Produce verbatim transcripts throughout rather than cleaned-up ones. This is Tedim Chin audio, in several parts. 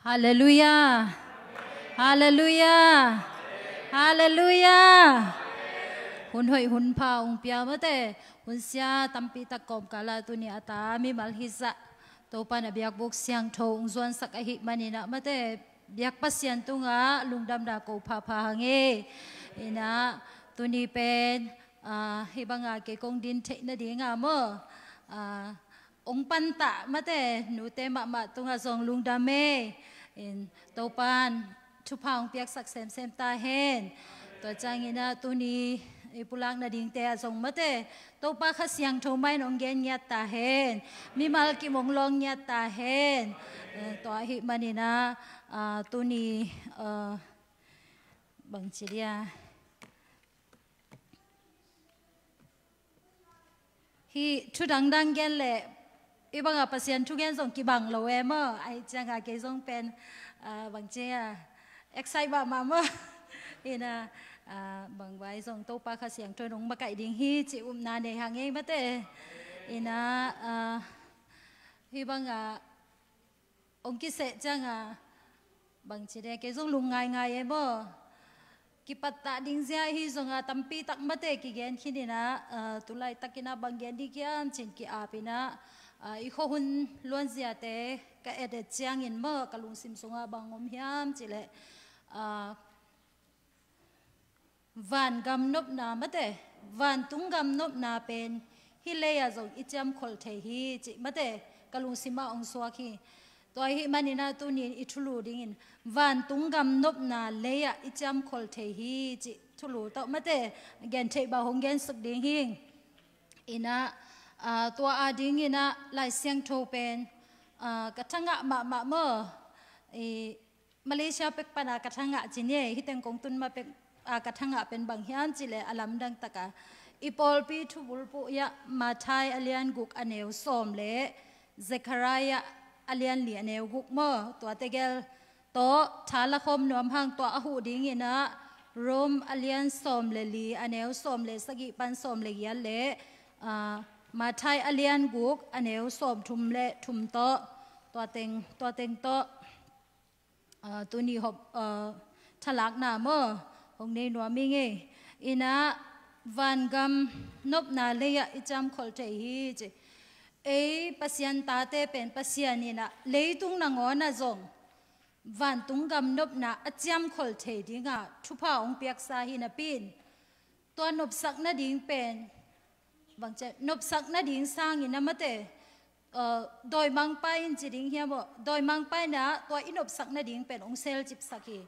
Halleluiah. Halleluiah. Halleluiah. Hun hoih hun pha hong pia mate, hun sia tampi tak kawmkal ah tuni a ta mimal hizah Topa na biakbuk siangtho hong zuansak ahih manin ah mate, biak Pasian tungah lungdamna ko phapha hang e. Inah tuni pen, ah, hih banga kei kong din theih nadinga maw, ah, hong pantah mate nute mahmah tungah zong lungdam e. In Topan thupha hong piaksak semsem ta hen. Tua ciangin ah tuni i pulak nadingte ah zong mate Topa Kha Siangtho mah in hong gen ngiat ta hen. Mimal kim hong lawng ngiat ta hen. Eh, tua ahih manin ah, ah, tuni, ah, bangci dia hih thu dangdang gen leh hih banga Pasian thugen zong kibang lo e maw. Ahih cianga kei zong pen, ah, bangci a excite mahmah maw. Inah, ah, bangvai zong Topa Kha Siangtho in hong makaih ding hi cih upna nei hang ei mate. Inah, ah, hih banga hong kiseh cianga bangci dia kei zong lung ngaingai e maw. Kipattah ding zia hi zonga tampi tak mate kigen khin inah, ah, tulaitakin ah bang gen ding hiam cin ki-ap inah, ah, i khuahun luanziate ka et et ciangin maw ka lungsim sungah bang om hiam cileh, ah, vangam nopna mate, vantung gam nopna pen hih lei-ah zong i ciamkhol thei hi cih mate ka lungsimah hong suak hi. Tua ahih manin ah tuni i thulu dingin vantung gam nopna lei-ah i ciamkhol thei hi cih thulu tawh mate gen theih bang hong gensuk ding hi. Inah, ah, tua adingin ah Lai Siangtho pen, ah, ka thangah mahmah maw. I Malaysia pek pana ka thangah ci ni e, hih teng kong tun ma pek a ka thangah pen bang hiam cileh a lamdang taka i pawlpi thubulphuh iah Matthai a lian guk a neu sawm le Zekhariah a lian li a neu guk maw, tua tegel tawh tha lakhawm nuam hang. Tua a huh dingin ah Rom a lian sawm le li a neu sawm le sagih pan sawm le giat le, ah, Matthai a lian guk a neu sawm thum le thum tawh tua teng, tua teng tawh ah, tuni hop, ah, thalakna maw hong nei nuam ing e. Inah vangam nopna lei-ah i ciamkhol thei hi ci. Ei Pasian tate pen Pasian inah leitung nangawnah zong vantung gam nopna a ciamkhol thei dingah thupha hong piaksa hi napi in tua nopsak nading pen bangci a nopsak nading sangin ah mate, uh, dawimangpa in ci ding hiam aw, dawimangpa in ah tua i nopsak nading pen hong selcipsak hi.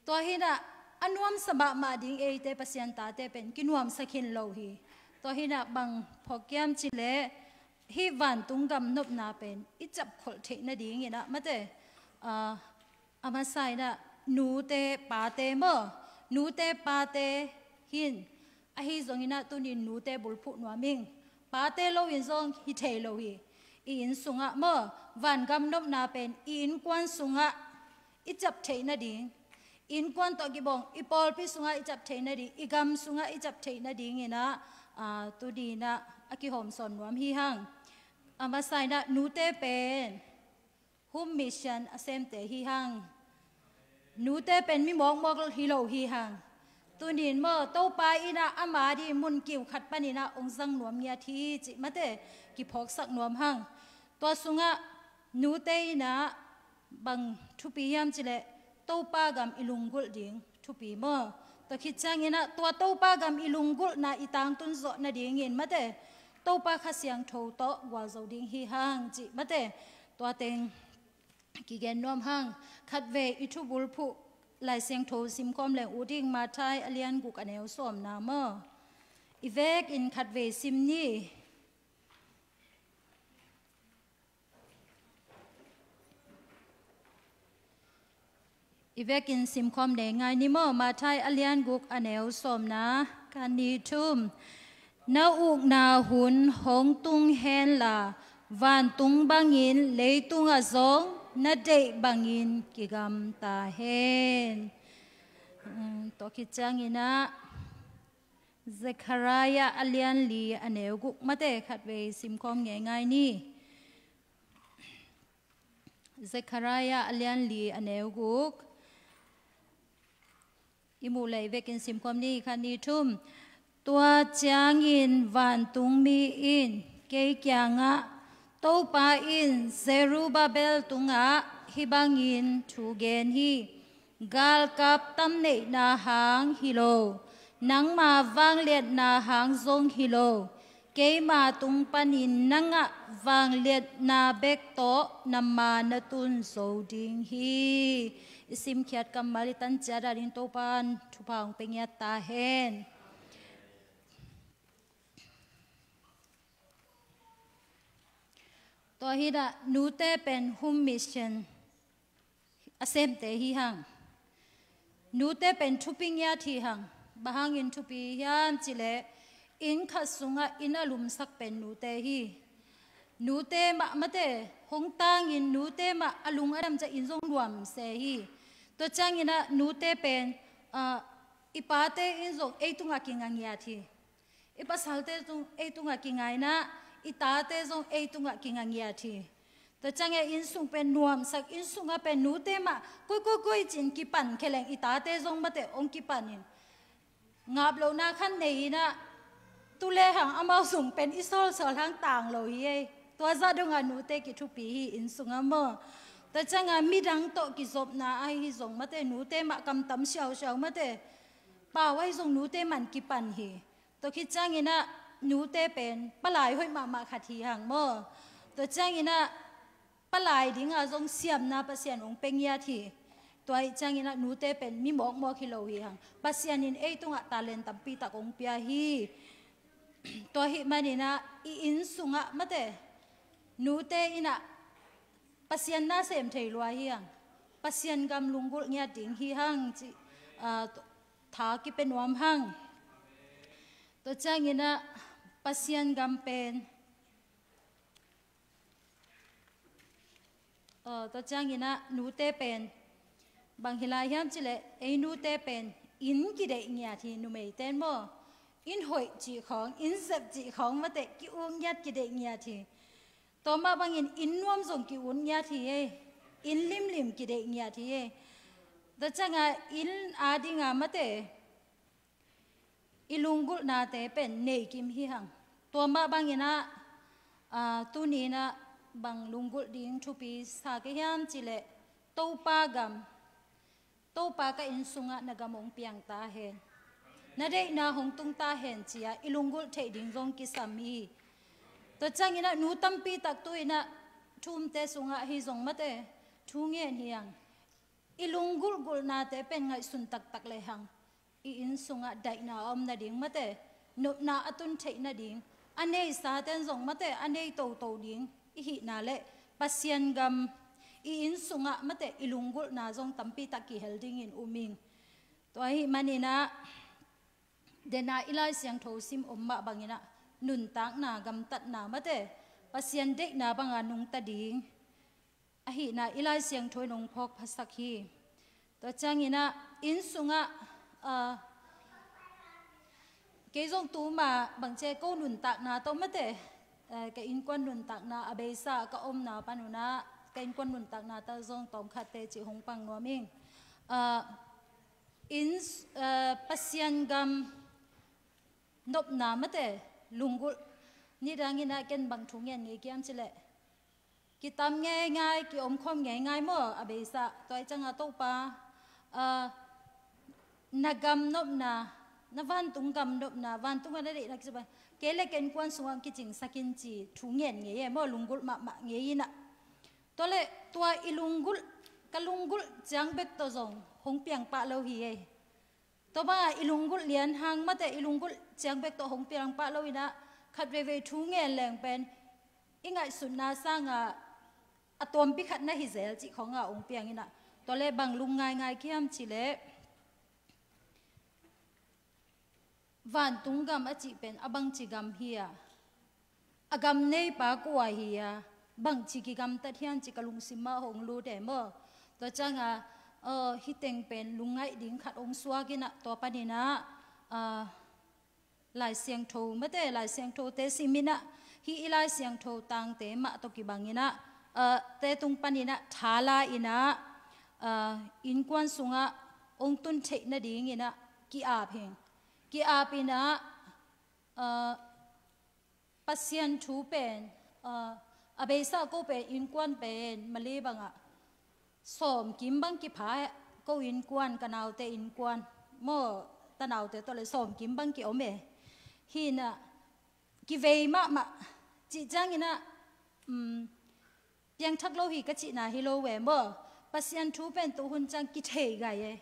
Tua hi inah a nuamsa mahmah ding eite Pasian tate pen kinuamsa khin lo hi. Tua hi inah bang phawk hiam cileh hih vantung gam nopna pen i ciapkholh theih nadingin ah mate, ah, a masa inah nute pate maw, nute pate hi in, ahi zongin ah tunin nute bulphuh nuam ing. Pate lo in zong hi thei lo hi. I inn sungah maw, vangam nopna pen i innkuan sungah i ciap theih nading, innkuan tawh kibawng i pawlpi sungah i ciap theih nading, i gam sungah i ciap theih nadingin ah, ah, tuni inah a kihawmsawn nuam hi hang. A masa inah nute pen home mission a semte hi hang. Nute pen mi mawkmawk hi lo hi hang. Tunin maw Topa inah ama ding mun kiu khat panin ah hong zang nuam ngiat hi cih mate kiphawksak nuam hang. Tua sungah nute inah bang thupi hiam cileh Topa gam i lunggulh ding thupi maw. Tua khit ciangin ah tua Topa gam i lunggulhna i tangtun zawh nadingin mate Topa Kha Siangtho tawh gualzo ding hi hang cih mate tua teng kigen nuam hang. Khatvei i thubulphuh Lai Siangtho simkhawm leng uh ding, Matthai a lian guk a neu sawmna maw. I vekin khatvei sim ni. I vekin simkhawm nei ngai ni maw, Matthai a lian guk a neu sawmna, khat, nih, thum. Na ukna hun hong tung henla, vantung bangin leitungah zong na deih bangin kigamta hen. Um, tua khit ciangin ah Zekhariah a lian li a neu guk mate khatvei simkhawm ngei ngai ni. Zekhariah a lian li a neu guk. I muh lei vekin simkhawm ni, khat ni thum. Tua ciangin vantungmi in kei kiangah, Topa in Zerubbabel tungah hih bangin thu gen hi: Galkap tam neihna hang hi lo, nangma vangliatna hang zong hi lo, keima tung panin na ngah vangliatna bek tawh na ma na tun zo ding hi. I simkhiat kammal i tan ciat a ding Topa'n thupha hong pia ngiat ta hen. Tua hi-in ah nute pen home mission a semte hi hang. Nute pen thupi ngiat hi hang. Bang hangin thupi hiam cih leh, inn khat sungah inn a lumsak pen nute hi. Nute mah mate, hong tangin nute mah a lung a dam ciang inn zong nuam se hi. Tua ciangin ah nute pen, ah, i pate in zong ei tungah kinga ngiat hi. I pasalte zong ei tungah kinga-in ah, i tate zong ei tungah kinga ngiat hi. Tua ciangin inn sung pen nuamsak, inn sungah pen nute mah koi koi koi ci-in kipan khia leng i tate zong mate hong kipan in, ngap lohna khat nei-in ah, tu lehang amau sung pen i sawlsawl hang tang lo hi ei. Tua zah dongah nute kithupi hi inn sungah maw. Tua ciangin midang tawh kizopna ahi zong mate, nute mah kamtam siausiau mate, pau ahi zong nute mah in kipan hi. Tua khit ciangin ah nute pen palai hoih mahmah khat hi hang maw. Tua ciangin ah palai dinga zong siamna Pasian hong pia ngiat hi. Tua ahih ciangin ah nute pen mi mawkmawk hi lo hi hang. Pasian in ei tungah talent tampi tak hong pia hi. Tua ahih manin ah i inn sungah mate, nute in ah Pasian na sem thei lua hi hang. Pasian gam lunggulh ngiat ding hi hang cih, ah, tha kipia nuam hang. Tua ciangin ah Pasian gam pen, ah, tua ciangin ah nute pen bang hi lai hiam cih leh, ei nute pen inn kideih ngiat hi, numeite'n maw. Inn hoih cih khawng, inn zep cih khawng mate ki-ut ngiat, kideih ngiat hi. Tua mah bangin inn nuam zong ki-ut ngiat hi ei. Inn limlim kideih ngiat hi ei. Tua ciangin inn a dinga mate, i lunggulhnate pen nei kim hi hang. Tua mah bangin ah, ah, tuni-in ah bang lunggulh ding thupi sa ka hiam cih leh, Topa gam, Topa, ka inn sungah na gam hong piang ta hen, na deihna hong tung ta hen ci-a i lunggulh theih ding zong kisam hi. Tua ciangin ah nu tampi tak tu-in ah thu umte sungah ahi zong mate, thu ngen hi hang. I lunggulh gulhnate pen ngaihsun taktak lehang, i inn sungah daihna a om nading mate, nopna a tun theih nading, a neisa ten zong mate, a nei toto ding i hihna leh Pasian gam i inn sungah mate, i lunggulhna zong tampi tak kihel dingin um ing. Tua ahih manin ah, dena i Lai Siangtho sim om mah bangin ah, nuntakna, gamtatna mate, Pasian deihna banga nungta ding ahihna i Lai Siangtho in hong phawk phasak hi. Tua ciangin ah inn sungah, ah, kei zong tuma bang ci, ko nuntakna tawh mate, eh, ka innkuan nuntakna a beisa ka omna pan un ah, ka innkuan nuntakna tawh zong tawmkhat teci hong pang nuam ing. Ah, inn, eh, Pasian gam nopna mate, lunggulh, nidangin ah ken bang thu ngen ngei ka hiam cih leh, kitam ngeingai, kiomkhawm ngeingai maw, a beisa. Tua ahih ciangin Topa, ah, na gam nopna, na vantung gam nopna, vantungah na deihna kizop a, kei leh ka innkuan sungah kicingsak in ci thu ngen ngei ei maw, lunggulh mahmah ngei in ah. Tua leh tua i lunggulh, ka lunggulh ciang bek tawh zong hong piang pah lo hi ei. Tua banga i lunggulh lian hang mate, i lunggulh ciang bek tawh hong piang pah lo in ah, khat veivei thu ngen leng pen i ngaihsutna sanga a tuampi khat na hi zel cih khawng a hong piang in ah. Tua leh bang lungngaingai ka hiam cih leh, vantung gam a cih pen a bangci gam hi a, a gam neipa kua hi a, bangci kigamtat hiam cih ka lungsim ah hong lut ei maw. Tua ciangin, eh, hih teng pen lungngaih ding khat hong suak in ah, tua panin ah, ah, Lai Siangtho mate, Lai Siangthote sim in ah, hih i Lai Siangtho tangte mah tawh kibang in ah, ah, te tung paninah thala inah, ah, innkuan sungah hong tun theih nadinginah ki-ap hing. Ki-ap inah, ah, Pasian thu pen, ah, a beisa ko pen innkuan pen Malay bangah sawm kim bang kipha, ko innkuan, ka naute innkuan maw, tanaute tawh le sawm kim bang ki-om e. Hinah kivei mahmah cih cianginah, um, piangthak lo hi ka cihna hi lo ve maw. Pasian thu pen tuhun ciang kithei gai e.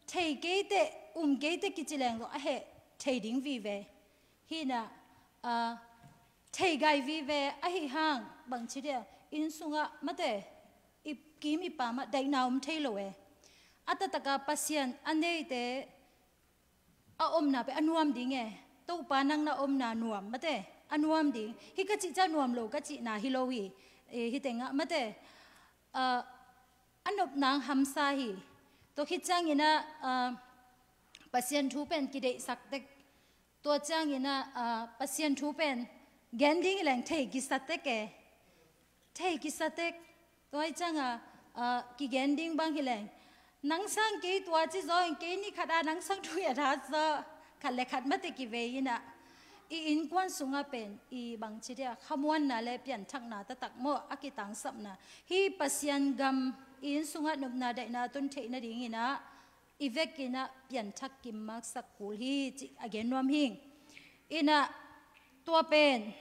Thei keite, um keite kici leng lo a heh thei ding vive. Hinah, ah, thei gai vive ahi hang bangci dia, inn sungah mate, i kim i pamah daihna om thei lo e. A taktakah Pasian a neite a omna pen a nuam ding e. Topa nang na omna nuam mate, a nuam ding. Hi ka cih ciang nuam lo ka cihna hi lo hi. E, hi tengah mate, ah, a nopna hamsa hi. Tua khit cianginah, ah, Pasian thu pen kideihsak tek. Tua cianginah, ah, Pasian thu pen gen ding hi leng thei kisa tek e. Thei kisa tek. Tua hi cianga, ah, kigen ding bang hi leng, nang sang kei tua ci zaw in, kei ni khat a nang sang thu hi a that zaw. Khat le khat mate kivei inah, i innkuan sungah pen i bangci dia khamuanna le pianthakna taktak maw, a kitangsapna. Hi Pasian gam i inn sungah nopna daihna tun theih nadinginah i vekinah pianthak kim maksak kul hi cih a gen nuam hing. Inah tua pen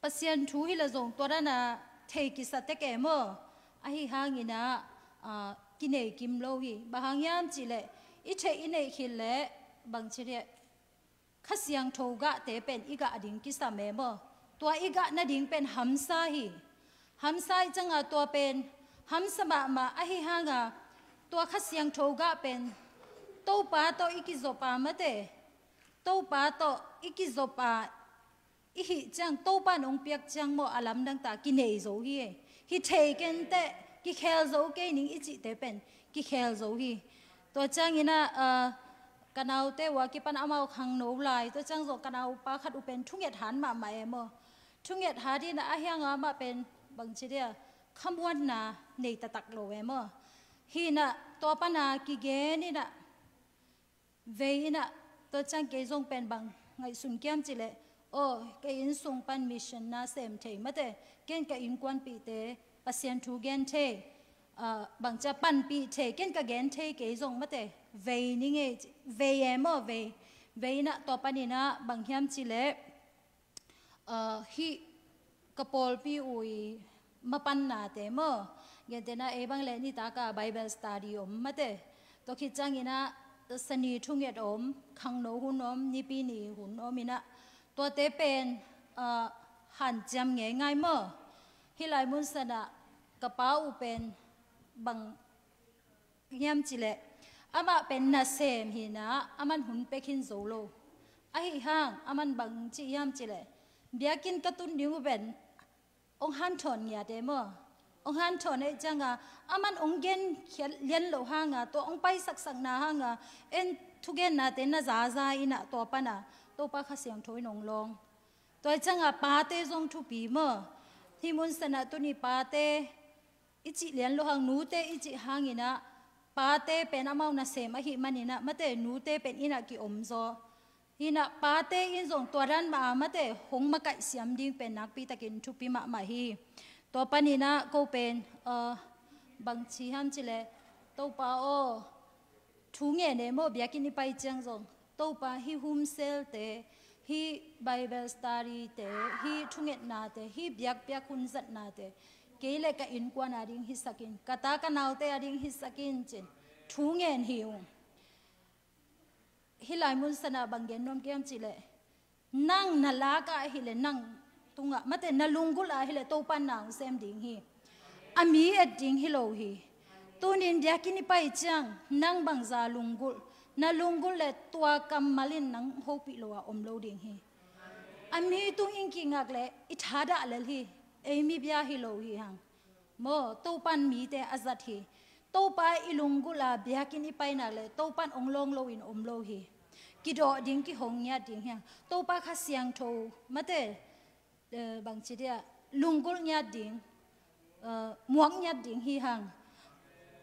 Pasian thu hi la zong tua dana thei kisa tek e maw. Ahi hanginah, ah, kinei kim lo hi. Bang hang hiam cihleh i theih i neih khit leh bangci dia Kha Siangtho gahte pen i gah ding kisam e maw. Tua i gah nading pen hamsa hi. Hamsa i canga tua pen hamsa mahmah ahi hanga tua Kha Siangtho gah pen Topa tawh i kizop a mate, Topa tawh i kizop a i hih ciang Topa in hong piak ciang maw a lamdang ta kinei zo hi. Hi thei kenteh, kikhel zo kei ning i cihte pen kikhel zo hi. Tua cianginah, ah, ka naute uh a kipan amau khangno lai, tua ciang zawh ka naupa khat uh pen thunget han mahmah e maw. Thunget hat inah a hianga amah pen bangci dia khamuanna nei taktak lo e maw. Hinah tua pana kigen inah vei inah, tua ciang kei zong pen bang ngaihsun kiam cihleh, aw, kei inn sung pan mission na sem thei mate, ken ka innkuanpihte Pasian thu gen thei, ah, bangcia panpih thei, ken ka gen thei kei zong mate, vei ni ngei, vei e maw, vei, vei inah tua paninah bang hiam cihleh, ah, hih ka pawlpi uh i mapannate maw, gentehna ei bang le nitaka Bible study om mate, tua khit cianginah sani thunget om, khangno hun om, nipi ni hun om inah tuate pen, ah, hanciam ngeingai maw. Hih lai munsanah ka pa uh pen bang hiam cihleh, amah pen nasem hinah aman hun pia khin zo lo. Ahi hang aman bang ci hiam cihleh, biakinn ka tun ding uh pen hong hanthawn ngiat e maw. Hong hanthawn e cianga aman hong gen khiat lian loh hanga, tua hong paisaksakna hanga en thugennate na zaza inah tua pana Topa Kha Siangtho in hong lawng. Tua cianga pate zong thupi maw. Hih munsanah tuni pate i cih lian loh hang, nute i cih hanginah pate pen amau nasem ahih maninah mate, nute pen innah ki-om zaw. Hinah pate in zong tua dan mah a mate hong makaih siam ding pen nakpitakin thupi mahmah hi. Tua paninah ko pen, ah, bang ci hiam cihleh, Topa aw, thu ngen e maw, biakinn i pai ciang zong, Topa, hih home cell-te, hih Bible study-te, hih thungetnate, hih biakpiak hun zatnate kei le ka innkuan ading hisak in, ka ta ka naute ading hisak in cin thu ngen hi ung. Hih lai munsanah bang gen nuam kiam cihleh, nang na lak ah hileh nang tungah mate, na lunggulh ah hileh Topa in na hong sem ding hi. A mi et ding hi lo hi. Tunin biakinn i pai ciang nang bangza lunggulh, na lunggulh le tua kammal in nang hopih lo a om lo ding hi. A mi tung in kingak le i thadah lel hi. Ei mi bia hi lo hi hang. Maw, Topa in mite a zat hi. Topa i lunggulh a biakinn i painak le Topa in hong lawng loin om lo hi. Kidawh ding, kihong ngiat ding hi hang. Topa Kha Siangtho mate, eh, bangci dia, lunggulh ngiat ding, eh, muak ngiat ding hi hang.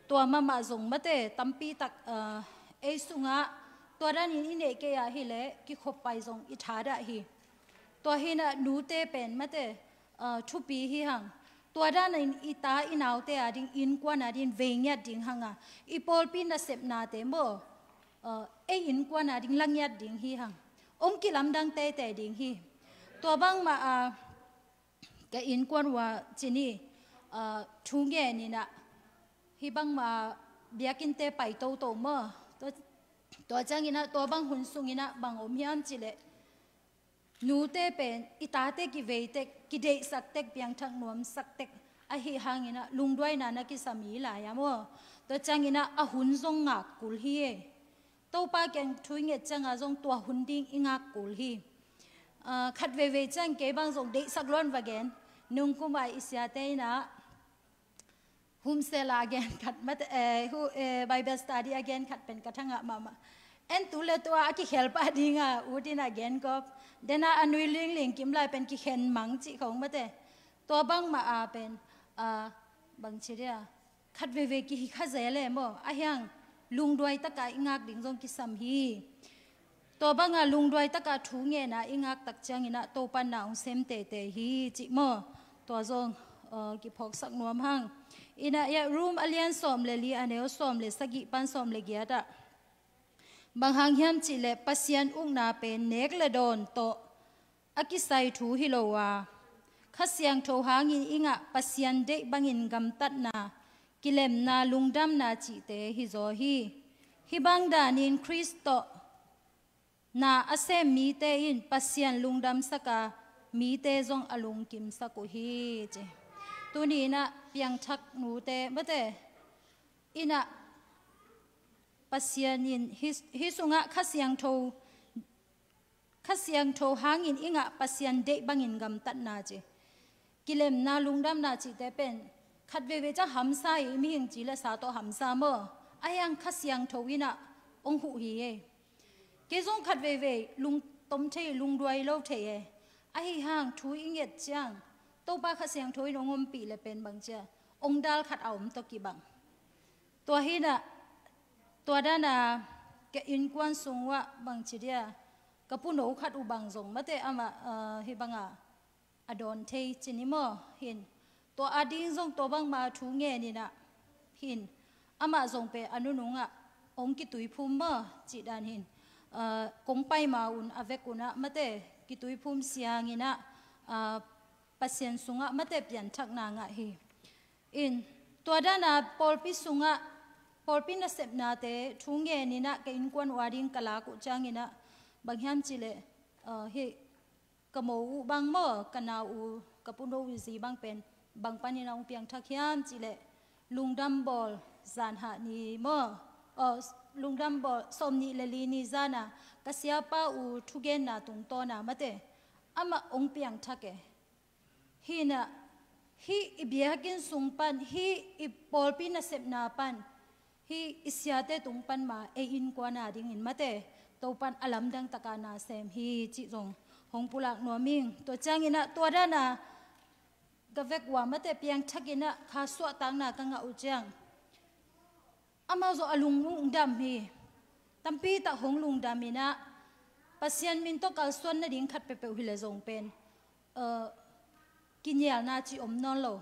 Tua mahmah zong mate tampi tak, eh, ei sungah tua danin i neih kei ah hileh kikhop pai zong i thadah hi. Tua hinah nute pen mate, eh, thupi hi hang. Tua danin i ta i naute ading, innkuan ading vei ngiat ding hanga, i pawlpi nasepnate maw, eh, ei innkuan ading la ngiat ding hi hang. Ong kilamdang teitei ding hi. Tua bangmah a, ka innkuan uh a cini, ah, thu ngeninah hih bangmah biakinnte pai toto maw. Tua, tua cianginah tua bang hun sunginah bang om hiam cileh, nute pen i tate kiveitek, kideihsaktek, piangthak nuamsaktek ahi hanginah lungduaina na kisam hi lai a maw. Tua cianginah a hun zong ngak kul hi e. Topa kiang thu i nget cianga zong tua hun ding i ngak kul hi. Ah, khat veivei ciang kei bang zong deihsak luan va gen. Nungkuma i siate inah humsela a gen khat mate, eh, hu, eh, Bible study a gen khat pen ka thangah mahmah. En tu le tua a kikhel pah dinga ut inah gen kop. Dena a nui lingling kim lai pen kikhen mang cih khong mate. Tua bangmah a pen, ah, bangci dia, khat veivei kihi kha zel e maw. Ahi hang lungduai taka i ngak ding zong kisam hi. Tua banga lungduai taka thu ngena i ngak tak cianginah Topa na hong sem teitei hi cih maw. Tua zong, uh, kiphawksak nuam hang. Inah ia Rom a lian sawm le li, a neu sawm le sagih pan sawm le giat ah bang hang hiam cihleh, Pasian ukna pen nek le dawn tawh a kisai thu hi lo a, Kha Siangtho hangin i ngah Pasian deih bangin gamtatna, kilemna, lungdamna cihte hizaw hi. Hih bang danin Khrist tawh na a sem mite in Pasian lungdamsaka mite zong a lungkimsak uh hi ci. Tuni inah piangthak nute mate inah Pasian in hih, hih sungah Kha Siangtho, Kha Siangtho hangin i ngah Pasian deih bangin gamtatna ci, kilemna, lungdamna cihte pen khat veivei ciang hamsa hi, mihing ci le sa tawh hamsa maw. Ahi hang Kha Siangtho inah ong huh hi e. Kei zong khat veivei lungtom thei, lungduai lo thei e. Ahi hang thu i nget ciang Topa Kha Siangtho in ong ompih le pen bangcia ong dal khat a om tawh kibang. Tua hinah, tua dana ka innkuan sung uah bangci dia, ka puno khat uh bang zong mate amah, ah, hih banga a dawn thei cini maw hin. Tua ading zong tua bangma thu ngeninah hin. Amah zong pen a nunungah ong kituiphum maw cih dan hin. Ah, kong paima un a vek unah mate kituiphum sianginah, ah, Pasian sungah mate pianthakna ngah hi. In, tua dana pawlpi sungah, pawlpi nasepnate thu ngeninah ka innkuan uh ading ka lak uh cianginah bang hiam cihleh, ah, hih ka mo uh bang maw, ka nau uh, ka puno uh zi bang pen bang panin a ong piangthak hiam cihleh, lungdam bawl zan hah ni maw, ah, lungdam bawl sawm nih le li ni zana ka siapa uh thugenna tungtawna mate amah ong piangthak e. Hinah, hih i biakinn sung pan, hih i pawlpi nasepna pan, hih i siate tung pan ma ei innkuan adingin mate Topan a lamdang taka na sem hi cih zong hong pulak nuam ing. Tua cianginah tua dana ka vek uh a mate piangthakinah kha suahtakna ka ngah uh ciang amau zong a lungdam hi. Tampi tak hong lungdam inah Pasian min tawh kalsuan nading khat peuhpeuh hileh zong pen, eh, kinialna ci om nawn lo.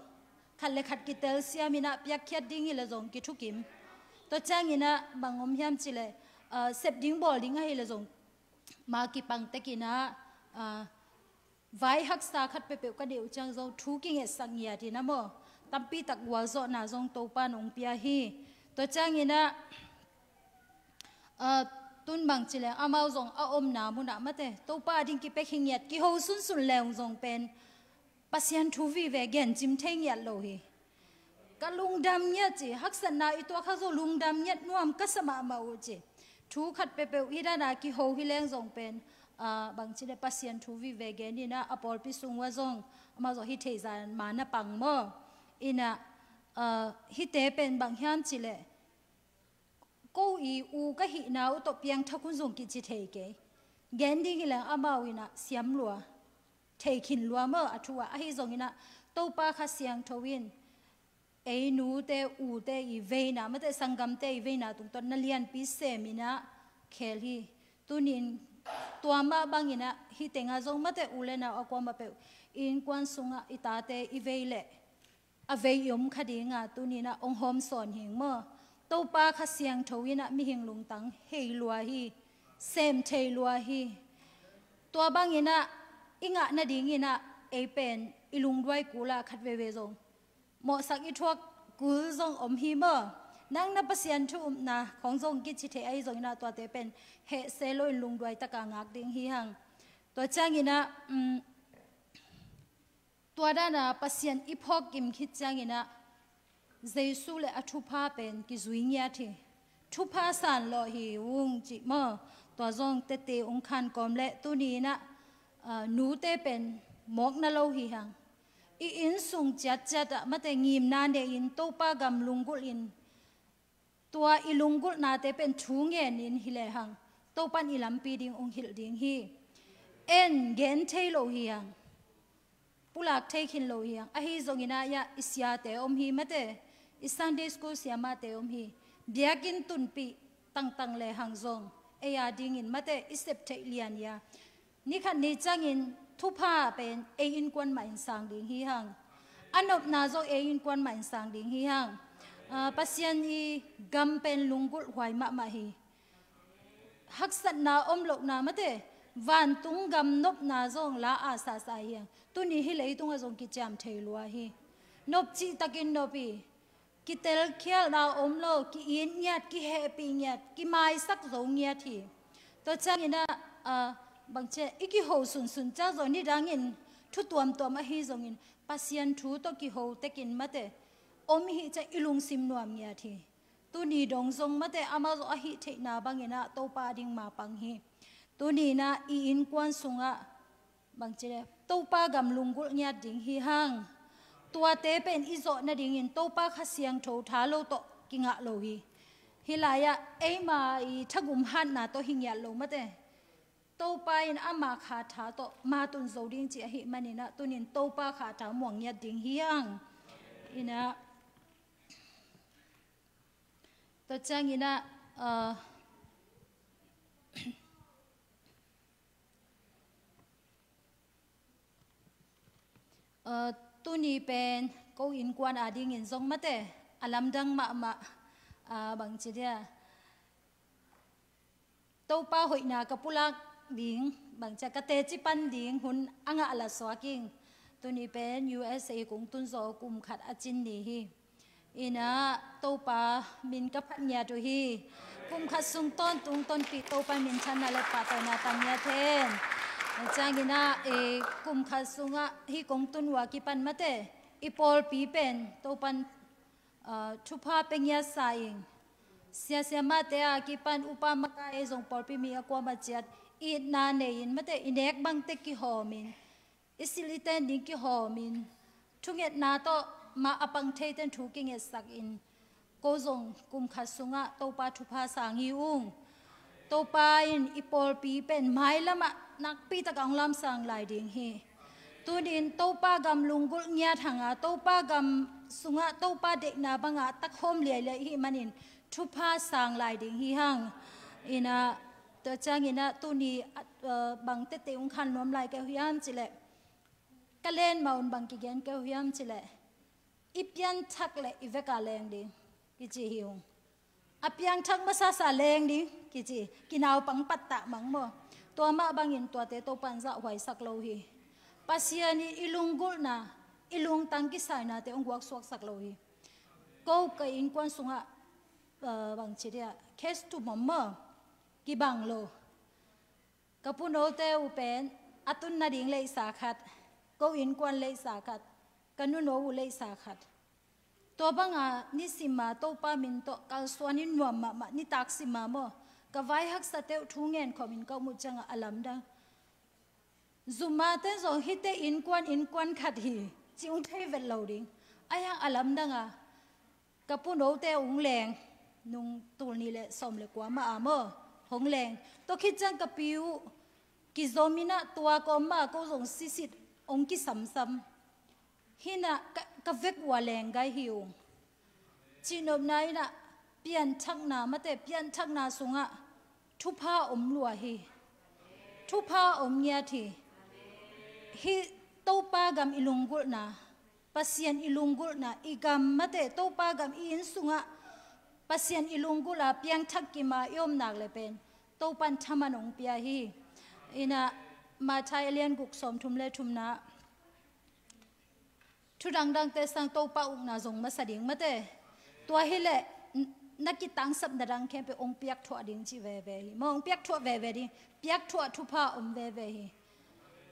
Khat le khat kitelsiam inah piakkhiat ding hileh zong kithukim. Tua cianginah bang om hiam cihleh, eh, sep ding bawl ding ahileh zong ma kipang tekinah, eh, vai haksa khat peuhpeuh ka deih uh ciang zong thu kingetsak ngiat inah maw, tampi tak gualzawhna zong Topan ong pia hi. Tua cianginah, ah, tun bang cileh amau zong a omna munah mate Topa ading kipia khin ngiat kiho sunsun leng zong pen Pasian thu vive gen cim thei ngiat lo hi. Ka lungdam ngiat ci, haksatna i tuak kha zo lungdam ngiat nuam ka sa mahmah uh ci. Thu khat peuhpeuh hi dana kiho hi leng zong pen, ah, bang cileh Pasian thu vive gen inah a pawlpi sung uah zong amau zong hi thei zan ma na pang maw. Inah, ah, hihte pen bang hiam cileh ko i u ka hihna uh tawh piangthak hun zong kici thei kei. Gen ding hileng amau inah siam lua. thei khin lua maw, a thu ah. Ahi zongin ah Topa Kha Siangtho in ei nute ute i veina, mate sanggamte i veina tungtawn na lianpi semin ah khel hi. Tunin tua mah bangin ah hih tengah zong mate u le nau a kuamah peuh i innkuan sungah i tate i vei leh a vei i om kha ding a, tunin ah hong hawm sawn hing maw. Topa Kha Siangtho in ah mihing lungtang hei lua hi, sem thei lua hi. Tua bangin ah i ngah nadingin ah ei pen i lungduai kul ah khat veve zong mawhsak i thuak kul zong om hi maw. Nang na Pasian thu upna khong zong kici thei ahi zongin ah tuate pen heh se loin lungduai taka ngak ding hi hang. Tua ciangin ah, um, tua dan a Pasian i phawk kim khit ciangin ah Jesu le a thupha pen kizui ngiat hi. Thupha san lawh hi ung cih maw. Tua zong tete ung khan kawm leh tunin ah, ah, nute pen mawkna lo hi hang. I inn sung ciatciat ah mate ngimna nei-in Topa gam lunggulh in, tua i lunggulhnate pen thu ngenin hi lehang Topan i lampi ding ung hilh ding hi. En gen thei lo hi hang, pulak thei khin lo hi hang. Ahi zongin ah i siate om hi mate, i Sunday school siamate om hi. Biakinn tunpih tangtang lehang zong ei a dingin mate i sep theih lian hi a. Ni khat ni ciangin thupha pen ei innkuan mah in sang ding hi hang. A nopna zong ei innkuan mah in sang ding hi hang. Ah, Pasian i gam pen lunggulh huai mahmah hi. Haksatna om lohna mate, vantung gam nopna zong la a sasa hi hang. Tuni hih leitungah zong kiciam thei lua hi. Nop cihtakin nop hi. Kitelkhialhna om lo, ki-it ngiat, kihehpih ngiat, kimaisak zo ngiat hi. Tua ciangin ah, ah, bangci a, i kiho sunsun ciang zong nidangin thu tuamtuam ahi zongin Pasian thu tawh kiho tekin mate om hi ciang i lungsim nuam ngiat hi. Tuni dong zong mate amah zong a hih theihna bangin ah Topa ding mapang hi. Tunin ah i innkuan sungah bangci le Topa gam lunggulh ngiat ding hi hang. Tuate pen i zawh nadingin Topa Kha Siangtho tha lo tawh kingah lo hi. Hih lai-ah eima i thagum hatna tawh hi ngiat lo mate. Topa in ama kha tha tawh matun zo ding cih ahih manin ah tunin Topa kha tha muang ngiat ding hi hang. Inah, tua ciangin ah, ah, ah, tuni pen ko innkuan a dingin zong mate a lamdang mahmah, ah, bangci dia, Topa hoihna ka pulak ding, bangci a, ka teci pan ding hun a ngah la suak ing. Tuni pen U S A kong tun zawh kum khat a cin ni hi. Inah Topa min ka phat ngiat uh hi. Kum khat sung tawntung tonpih Topa minthanna le pahtawina tang ngiat hen. Ciangin ah, eh, kum khat sungah hih kong tun uh a kipan mate i pawlpi pen Topan, ah, thupha pia ngiat sa ing. Siasia mahte a kipan upa makai zong pawlpi mi a kuamah ciat itna nei-in mate i nek bangte kihawmin, i silh i ten ding kihawmin, thungetna tawh mah a pang theiten thu kingetsakin, ko zong kum khat sungah Topa thupha sang hi ung. Topa in i pawlpi pen mailamah nakpi takah hong lamsang lai ding hi. Tunin Topa gam lunggulh ngiat hanga, Topa gam sungah Topa deihna banga takhawm liailiai i hih manin thupha sang lai ding hi hang. Inah, tua ciangin ah tuni, ah, bang tette hong khan nuam lai kei uh hiam cileh, ka len mah un bang kigen kei uh hiam cileh, i pianthak le i veka leng ding kici hi ung. A piangthak masasa leng ding kici, kinaupang pattah mang maw. Tua mah bangin tuate Topan zahhuaisak lo hi. Pasian in i lunggulhna, i lungtang kisainate hong guaksuaksak lo hi. Ko ka innkuan sungah, ah, bangci dia, case tum om maw, kibang lo. Ka punote uh pen a tun nading leihsa khat, ko innkuan leihsa khat, ka nuno uh leihsa khat. Tua banga nisima Topa min tawh kalsuan in nuam mahmah nitak sima maw, ka vai haksate uh thu ngen khawmin ka um uh ciangah a lamdang. Zumate zong hihte innkuan innkuan khat hi ci hong thei vet lo ding. Ahi hang a lamdanga ka punote hong leng, nung tul nih le sawm le kua mah a maw, hong leng. Tua khit ciang ka pi uh kizom inah tua kawm mah ko zong sisit Ong kisamsam. Hinah ka, ka vek uh a lenggai hi ung. Cihnopna inah pianthakna, mate, pianthakna sungah thupha om lua hi. Thupha om ngiat hi. Hi Topa gam i lunggulhna, Pasian i lunggulhna, i gam, mate, Topa gam i inn sungah Pasian i lunggulh a piangthak kima i om nak le pen Topan thaman ong pia hi. Inah Matthai a lian guk sawmthum le thumna, thu dangdangte sang Topa ukna zong masa ding, mate. Tua hileh n-, na kitangsapna dang khempeuh ong piakthuah ding ci veve hi. Maw, ong piakthuah veve ding, piakthuah thupha om veve hi.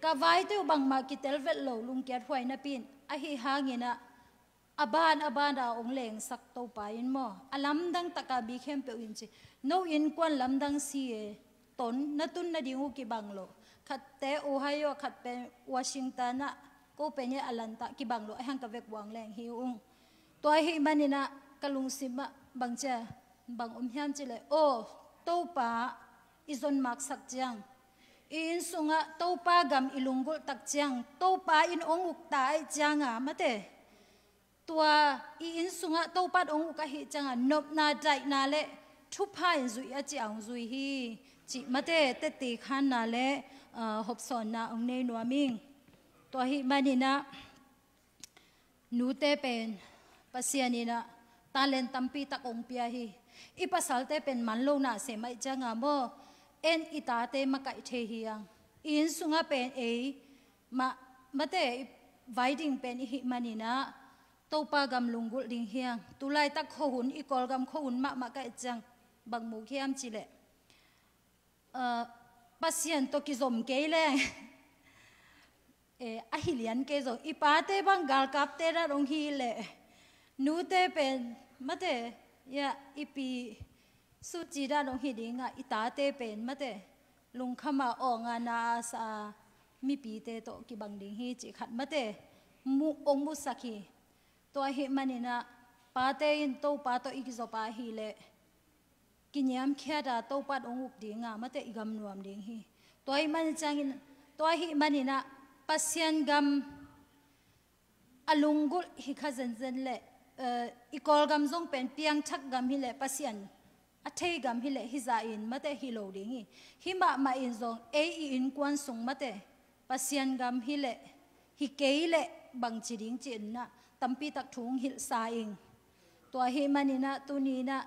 Ka vaite uh bangmah kitel vet lo, lungkiat huai napi in, ahi hanginah a ban a ban a ong lengsak Topa in, maw, a lamdang taka mi khempeuh in ci. No innkuan lamdang si e, ton, na tun nading uh kibang lo. Khatte Ohio, khat pen Washington ah, ko pen e Atlanta, kibang lo, ahi hang ka vek uh a ong leng hi ung. Tua ahih maninah ka lungsimah bang cia, bang om hiam cileh, aw, Topa i zon maksak ciang, i inn sungah Topa gam i lunggulh tak ciang, Topa in ong ukta aih cianga, mate, tua i inn sungah Topa in ong uk ahih cianga nopna, daihna le thupha in zuih a ci a ong zui hi, cih, mate, teti khanna le, ah, hopsawnna ong nei nuam ing. Tua ahih maninah nute pen Pasian inah talent tampi tak ong pia hi. I pasalte pen man lo na sem aih cianga, maw, en i tate makaih thei hi hang. I inn sungah pen ei mah, mate, i vai ding pen i hih maninah Topa gam lunggulh ding hi hang. Tulaitak khuahun, i Kawlgam khuahun mahmah ka et ciang bang mu hiam cileh, ah, Pasian tawh kizom kei leng, eh, ahi lian kei zong, i pate bang galkapte dan ong hi leh, nute pen, mate, ya, i pi Suci dan ong hi dingah, i tate pen, mate, lungkhama awnga na a sa a mipite tawh kibang ding hi cih khat, mate, mu, ong musak hi. Tua ahih maninah pate in Topa tawh i kizop a hileh kiniamkhiat a Topa in ong uk dinga, mate, i gam nuam ding hi. Tua ahih manin ciangin, tua ahih maninah Pasian gam a lunggulh hi kha zenzen leh, eh, i Kawlgam zong pen piangthak gam hileh, Pasian a thei gam hileh, hizah in, mate, hi lo ding hi. Hih mahmah in zong ei i innkuan sung, mate, Pasian gam hileh, hi kei leh bangci ding ci-in ah tampi tak thu ong hilhsa ing. Tua ahih maninah tuni inah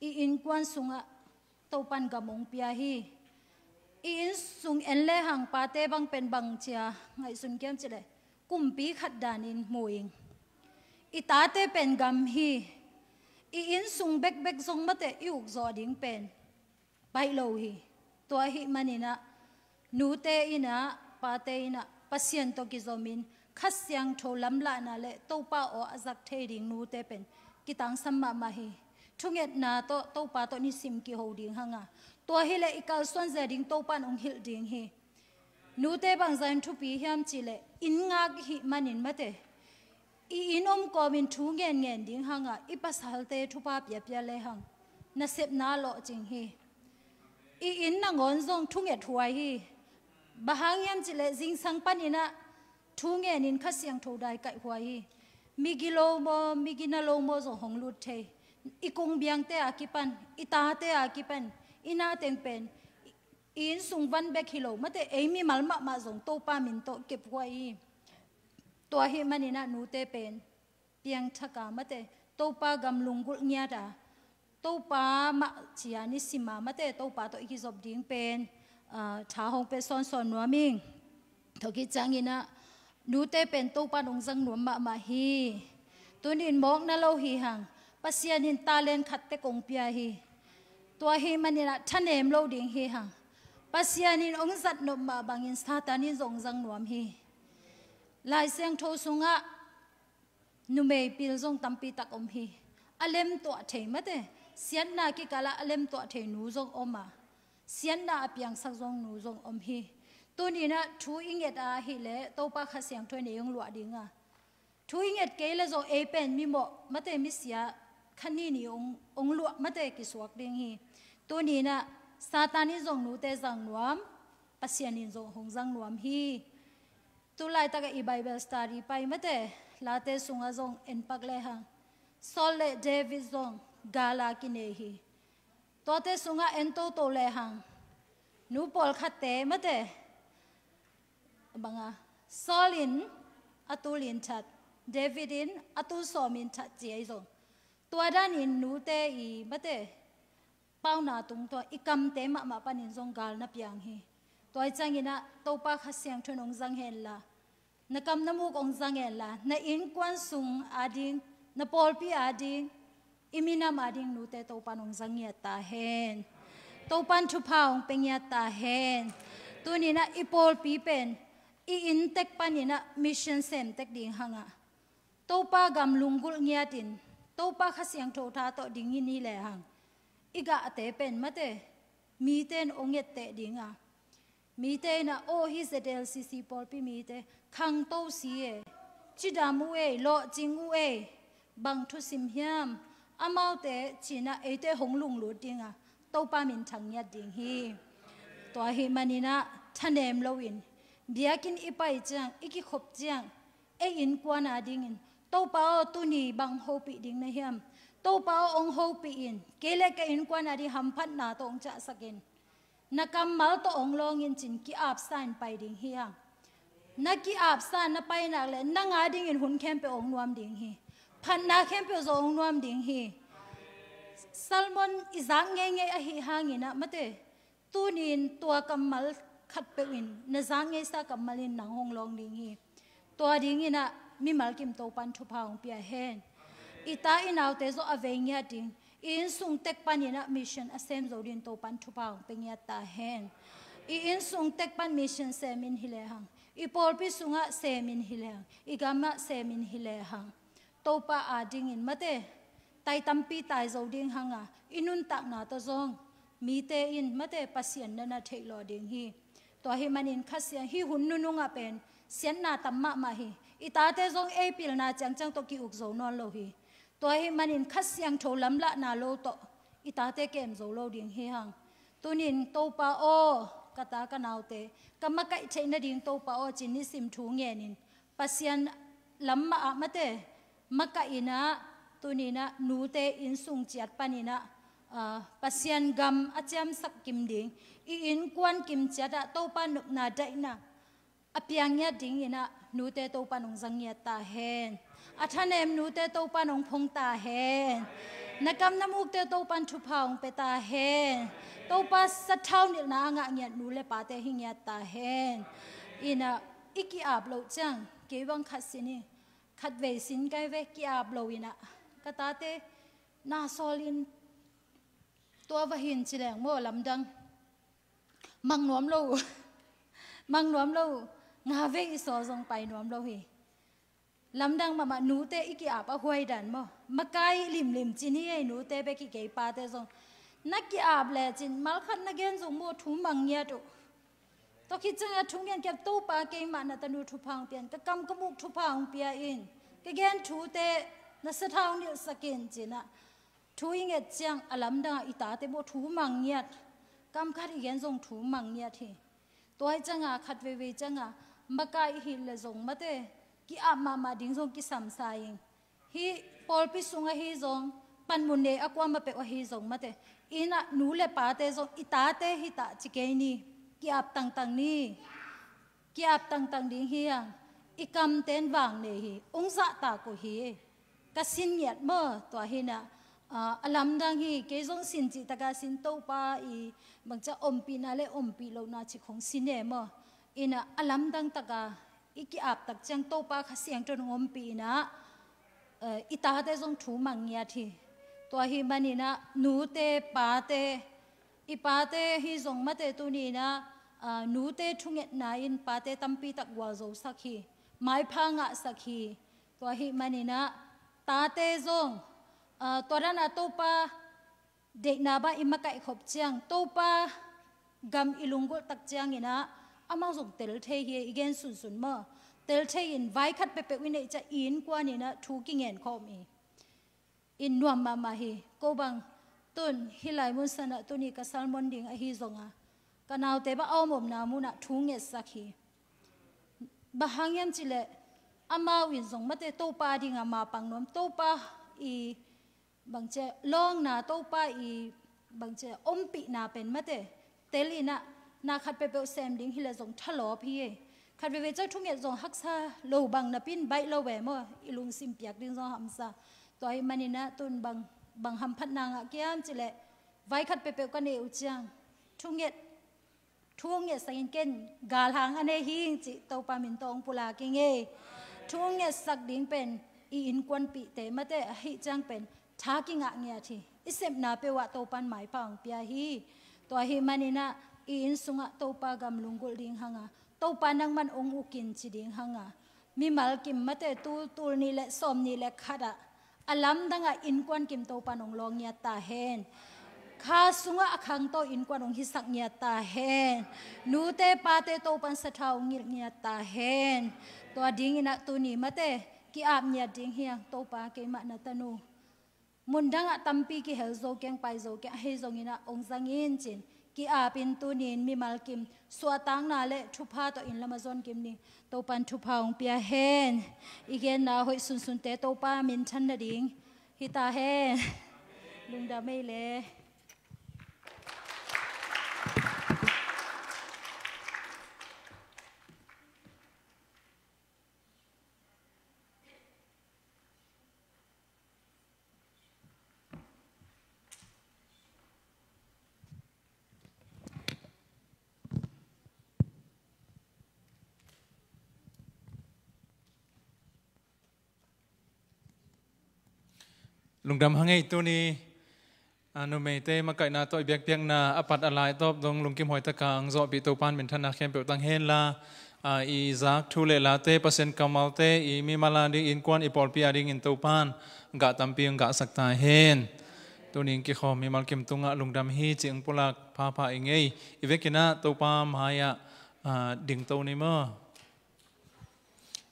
i innkuan sungah Topan gam ong pia hi. I inn sung en lehang pate bang pen bang cia ngaihsun kiam cileh, kumpi khat danin mu ing. I tate pen gam hi. I inn sung bekbek zong, mate, i ukzawh ding pen baih lo hi. Tua ahih maninah nute inah, pate inah Pasian tawh kizomin Kha Siangtho lamlahna le Topa aw a zak thei ding nute pen kitangsam mahmah hi. Thungetna tawh Topa tawh nisim kiho ding hanga, tua hileh i kalsuan zia ding Topa in ong hilh ding hi. Nute bangzah in thupi hiam cileh, inn ngak i hih manin, mate, i inn omkawmin thu ngenngen ding hanga i pasalte thupha piapia lehang nasepna lawhcing hi. I inn nangawn zong thunget huai hi. Bang hang hiam cileh, zingsang paninah thu ngenin Kha Siangtho daikaih huai hi. Migi lo maw, migi na lo maw zong hong lut thei. I kung biangte a kipan, i tate a kipan, i nateng pen i inn sung van bek hi lo, mate, ei mimal mahmah zong Topa min tawh kep huai hi. Tua ahih maninah nute pen piangthak a, mate, Topa gam lunggulh ngiat a, Topa mah cia nisim a, mate, Topa tawh i kizop ding pen, ah, tha hong pia sawnsawn nuam ing. Tua khit cianginah nute pen Topa in ong zang nuam mahmah hi. Tunin mawkna lo hi hang, Pasian in talent khat tek ong pia hi. Tua ahih maninah thanem lo ding hi hang. Pasian in ong zat nop mah bangin Satan in zong ong zang nuam hi. Lai Siangtho sungah numei pil zong tampi tak om hi. A lemtuah thei, mate, siatna kikalah a lemtuah thei nu zong om a, siatna a piangsak zong nu zong om hi. Tuninah thu i nget a hileh Topa Kha Siangtho in ei ong luah dinga, thu i nget kei leh zong ei pen mimawh, mate, misia kha nini ong, ong luah, mate, kisuak ding hi. Tuninah Satan in zong nute zang nuam, Pasian in zong hong zang nuam hi. Tu laitakah i Bible study pai mate, Late sungah zong en pak lehang, Saul le David zong gala kinei hi. Tuate sungah en toto lehang, nu pawlkhatte mate, banga, Saul in a tul in that, David in a tul sawm in that ci ahi zong, tua danin nute i mate, pauna tung tua i kamte mahmah panin zong gal na piang hi. Tua i cianginah Topa Kha Siangtho in hong zang henla, na kam na muk hong zang henla, na innkuan sung ading, na pawlpi ading, i minam ading nute Topa in hong zang ngiat ta hen. Topa in thupha hong pia ngiat ta hen. Tuninah i pawlpi pen i inntek paninah mission semtek ding hangah, Topa gam lunggulh ngiatin, Topa Kha Siangtho tha tawh dingin hi lehang, i gahte pen mate, mite in hong etteh dinga, mite inah, aw, hih Z L C C pawlpi mite khangto si e, cidam uh ei, lawhcing uh ei, bang thusim hiam, amaute cinah eite hong lunglut dinga, Topa minthang ngiat ding hi. Tua ahih maninah thanem loin, biakinn i pai ciang, i kikhop ciang, ei innkuan adingin, Topa aw, tuni bang hopih ding na hiam? Topa aw, hong hopih in, kei le ka innkuan ading hamphatna tawh hong ciahsak in, na kammal tawh hong lawng in cin ki-apsa in pai ding hi hang. Na ki-apsa na painak le nang adingin hun khempeuh hong nuam ding hi. Phatna khempeuh zong hong nuam ding hi. Sermon i zak ngeingei ahih hanginah mate, tunin tua kammal khatpeuh in, na zak ngeisa kammal in nang hong lawng ding hi. Tua dinginah mimal kim Topa in thupha hong pia hen. I ta i naute zong a vei ngiat ding, i innsung tek paninah mission a sem zo dingin Topa in thupha hong pia ngiat ta hen. I innsung tek pan mission semin hi lehang, i pawlpi sungah semin hi lehang, i gamah semin hi lehang, Topa adingin mate, tai tampi tai zo ding hanga, i nuntakna tawh zong mite in mate, Pasian na na theih lawh ding hi. Tua ahih manin Kha Siang, hih hun nunungah pen siatna tam mahmah hi. I tate zong ei pilna ciangciang tawh ki-uk zo nawn lo hi. Tua ahih manin Kha Siangtho lamlahna lo tawh i tate kem zo lo ding hi hang. Tunin Topa aw, ka ta ka naute ka makaih theih nading Topa aw, cin nisim thu ngenin, Pasian lam mah ah mate, makaih inah, tuninah nute innsung ciat paninah, ah, Pasian gam a ciamsak kim ding, i innkuan kim ciatah Topa nopna daihna a piang ngiat dinginah nute Topa in hong zang ngiat ta hen. A thanem nute Topa in hong phong ta hen. Na kam na mukte Topa in thupha hong pia ta hen. Topa sathau nilhna a ngah ngiat nu le pate hi ngiat ta hen. Inah i ki-ap loh ciang, kei bang khat sin hi, khatvei sin kai ve, ki-ap lo inah, ka tate na sawlin, tua va hin ci leng maw, lamdang mang nuam lo uh. Mang nuam lo uh. Nga vei i sawl zong pai nuam lo hi. Lamdang mahmah, nute i ki-ap a huai dan maw. Makai limlim cin hi ei, nute bek hi kei, pate zong. Na ki-ap lecin malkhat na gen zong maw, thu mang ngiat uh. Tua khit ciangah thu ngen kiap, Topa keimah na tanu thupha hong pia in, ka kam ka muk thupha hong pia in, ka gen thute na sathau nilhsak in cinah, thu i nget ciang a lamdangah i tate maw thu mang ngiat, kam khat i gen zong thu mang ngiat hi. Tua hi ciangah khat veivei ciangah makai i hih le zong mate, ki-ap mahmah ding zong kisamsa ing. Hih pawlpi sung ahi zong, panmun nei a kuamah peuh ahi zong mate, inah nu le pate zong i tate hi ta ci kei ni. Ki-ap tangtang ni. Ki-ap tangtang ding hi hang. I kamten vang nei hi. Ung zahtak uh hi. Ka sin ngiat maw, tua hinah, ah, a lamdang hi. Kei zong sin cih taka sin, Topa i bangcia ompihna le ompih lohna cih khong sin e maw. Inah a lamdang taka i ki-ap tak ciang Topa Kha Siangtho in hong ompih inah, eh, i tate zong thu mang ngiat hi. Tua ahih maninah nute, pate, i pate hi zong mate, tuninah, ah, nute thungetna in pate tampi tak gualzosak hi. Maipha ngahsak hi. Tua ahih maninah tate zong, ah, tua danah Topa deihna bang i makaihkhop ciang, Topa gam i lunggulh tak cianginah amau zong tel thei hi. I gen sunsun maw, tel thei in, vai khat peuhpeuh i neih ciah i innkuan inah thu kingen khawm hi. In nuam mahmah hi. Ko bang tun hih lai mun sanah tuni ka sermon ding ahi zonga, ka naute bang a om omna munah thu ngetsak hi. Bang hang hiam cih leh amau in zong mate Topa dingah mapang nuam, Topa i bangci a lawngna, Topa i bangci a ompihna pen mate tel in ah na khat peuhpeuh sem ding hi leh zong thalawp hi. Khat veivei ciang thunget zong haksa lo bang napi in baih lo ve maw, i lungsim piak ding zong hamsa. Tua ahih manin ah tu-in bang, bang hamphatna ngah ka hiam cih leh vai khat peuhpeuh ka neih uh ciang thunget, thu hong ngetsak in, ken galhang a nei hi ing cih Topa min tawh hong pulak ing ei. Thu hong ngetsak ding pen i innkuanpihte mate ahih ciang pen tha kingah ngiat hi. I sepna peuh ah Topa in maipha hong pia hi. Tua ahih manin ah i inn sungah Topa gam lunggulh ding hang a, Topa nangman hong uk in ci ding hang a, mimal kim mate tultul nih le sawmnih le khat ah a lamdang ah innkuan kim Topa in hong lawng ngiat ta hen. Kha sungah a khangto innkuan hong hisak ngiat ta hen. Nute pate Topa in sathau hong ngilh ngiat ta hen. Tua dingin ah tuni mate ki-ap ngiat ding hi hang. Topa, keimah na tanu mundang ah tampi kihel zo keng, pai zo keng, ahi zongin ah hong zang in ci-in ki-ap in, tuni in mimal kim suahtakna le thupha tawh inn lam ah zon kim ding Topa in thupha hong pia hen. I genna hoih sunsunte Topa minthan nading hi ta hen. Lungdam ei le. Lungdam hang ei. Tuni a, numeite makaihna tawh i biakpiakna a pat a lai tawp dong lungkim huai taka hong zawhpih Topa in minthanna khempeuh tang hen la, a, i zak thu le late, Pasian kammalte, i mimal a ding, innkuan, i pawlpi a dingin Topa in gah tampi hong gahsak ta hen. Tuni in kikhawm mimal kim tungah lungdam hi ci hong pulak phapha ing ei. I vekin ah Topa mai-ah, a, dingto ni maw.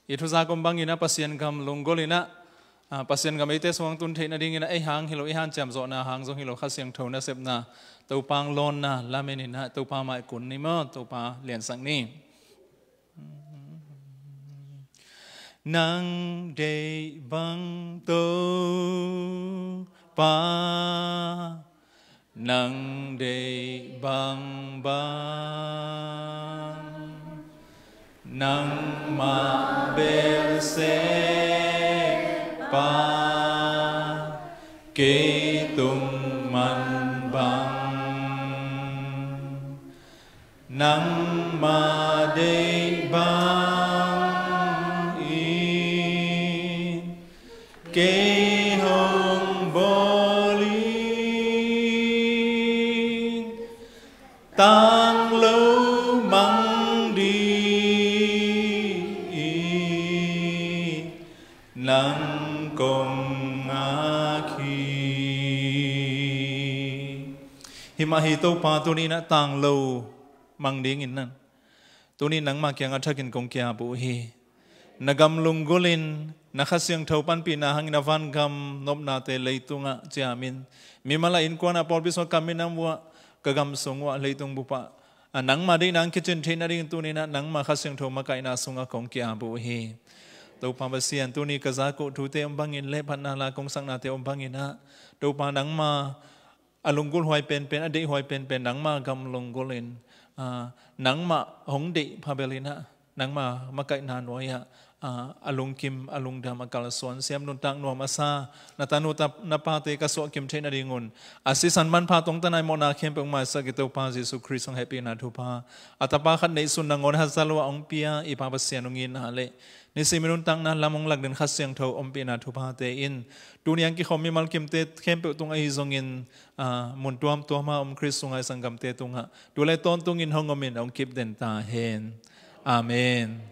I thuzak om bangin ah Pasian gam lunggulh in ah, a, Pasian gam eite sungah tun theih nadingin ah ei hang hi lo, i hanciam zawhna hang zong hi lo, Kha Siangtho nasepna, Topa hong lawnna lamen in ah Topa mai kun ni maw, Topa liansak ni. Nang deih bang Topa, nang deih bangbang, nangmah bel sehpa, kei tung man bang. Nangmah deih bangin kei hong bawl in, tanglo mang dingin nang kong ngak hi. Himah hi Topa, tuni in ah tanglo mang dingin nan, tuni nangmah kiangah thakin kong ki-ap uh hi. Na gam lunggulh in, na Kha Siangtho panpihna hangin a vangam nopnate leitungah ciam in, mimal ah, innkuan ah, pawlpi sungah, ka minam uh ah, ka gam sung uh ah, leitung bup ah, a, nangmah deihna hong kicin theih nadingin tuni in ah nangmah Kha Siangtho makaihna sungah kong ki-ap uh hi. Topa Pasian, tuni ka zak uh thute om bangin le phatna la kong saknate om bangin ah, Topa, nangmah a lunggulh huai penpen, a deih huai penpen, nangmah gam lunggulh in, a, nangmah hong deih pha bel in ah, nangmah makaihna nuai-ah, a, a lungkim, a lungdam, a kalsuan, siam nuntak nuam a sa na tanu ta, na pate ka suahkim theih nadingun, a sisan manpha tungta nai mawhna khempeuh maisak i Topa Jesuh Khrist hong hehpihna thupha, a Tapa khat neihsun nangawn hazal uh ah hong pia i Pa Pasian hong itna le nisim i nuntakna lam hong lak den Kha Siangtho ompihna thuphate in, tuni a hong kikhawm mimal kimte khempeuh tung ahi zongin, a, mun tuamtuam a om Khrist sungah i sanggamte tungah tu le tawntungin hong omin hong kip den ta hen. Amen.